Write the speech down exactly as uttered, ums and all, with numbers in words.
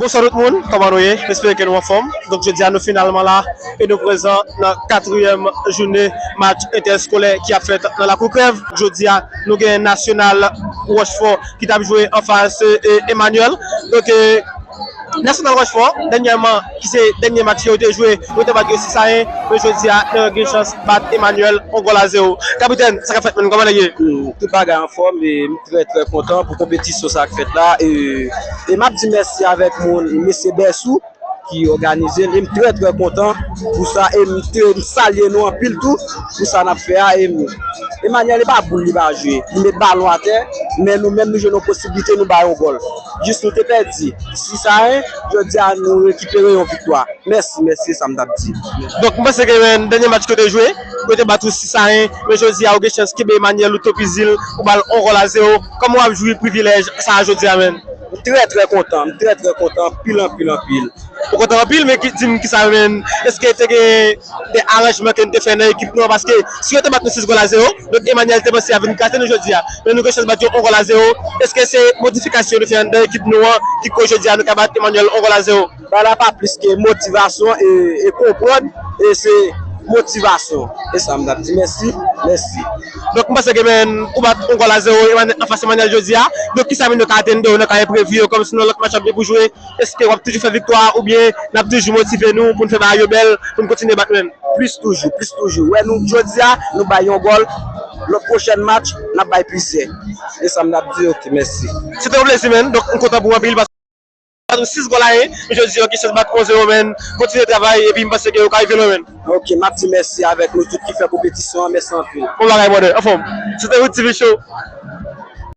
Bonswa tout moun, kòman nou ye? M espere ke nou anfòm. Donk jodi a nou finalman la e nou prezan nan katriyèm jounen match entèskolè ki ap fèt nan Lakou Krèv. Jodi a nou gen Nasyonal Wòchfò ki t ap jwe anfas e, Emmanuel. Donk e, Nasyonal Wòchfò, dènyèman, ki se dènye match yo te jwe, yo te bat yo sis a yen, men jodi a, nou gen chans bat Emmanuel yon gòl a zewo. Kapitèn, sa k ap fèt menm, kòman nèg ye? Hmm, tout bagay anfòm e m trè trè kontan pou konpetisyon sa k fèt la e, e m ap di mèsi avèk moun mesye Bèsou ki òganize l e m trè trè kontan pou sa e m trè, m salye nou anpil tou pou sa n ap fè a e m, Emmanuel e pa boul li pa jwe, li met balon atè men nou menm nou jwenn yon posiblite nou bay yon gòl. Jis nou te pèdi sis a yen, jodi a nou rekipere yon viktwa. Mèsi, mèsi, sa m t ap di. Donk, m panse ke men dènye match ke w te jwe, yo te bat ou sis a yen, men jodi a, ou gen chans kenbe Emmanuel, ou topizi l, ou ba l yon gòl a zewo. Kòman w ap jwi privilèj sa a jodi a, men? M trè, trè kontan, m trè, trè kontan, anpil, anpil, anpil. Ou kontan anpil, men ki, di m kisa, men, èske te gen de aranjman ke n te fè nan ekip nou an? Paske si yo te bat nou sis gòl a zewo, donk Emmanuel te panse ap vin gate nou jodi a. Men nou gen chans bat yo yon gòl a zewo. Èske se modifikasyon nou fè anndan ekip nou an ki koz jodi a nou ka bat Emmanuel yon gòl a zewo? Bagay la pa plis ke motivasyon e, e konprann, e se motivasyon. E sa m t ap di. Mèsi, mèsi. Donk, m panse ke, men, ou bat yon gòl a zewo, Emmanuel, anfas Emmanuel jodi a. Donk, kisa, men, nou ka atann de ou nan ka enprevi yo, kòmsi nan lòt match ap gen pou jwe? Èske w ap toujou fè viktwa oubyen n ap toujou motive nou pou n fè bagay yo bèl, pou n kontinye bat, men? Plis toujou, plis toujou. Wè, nou, jodi a, nou bay yon gòl. Lòt pwochèn match, n ap bay plizyè. E sa m t ap di, ok, mèsi. Se te yon plezi, men. Donk, m kontan pou w anpil. Bat nou sis gòl a yen, men jodi yo gen chans bat yon zewo, men. Kontinye travay, epi m panse ke yo ka rive lwen, men. Ok, m ap di mèsi avèk nou tout ki fè konpetisyon an, mèsi anpil. Bon bagay, brother, anfòm. Se te Ruth T V Show.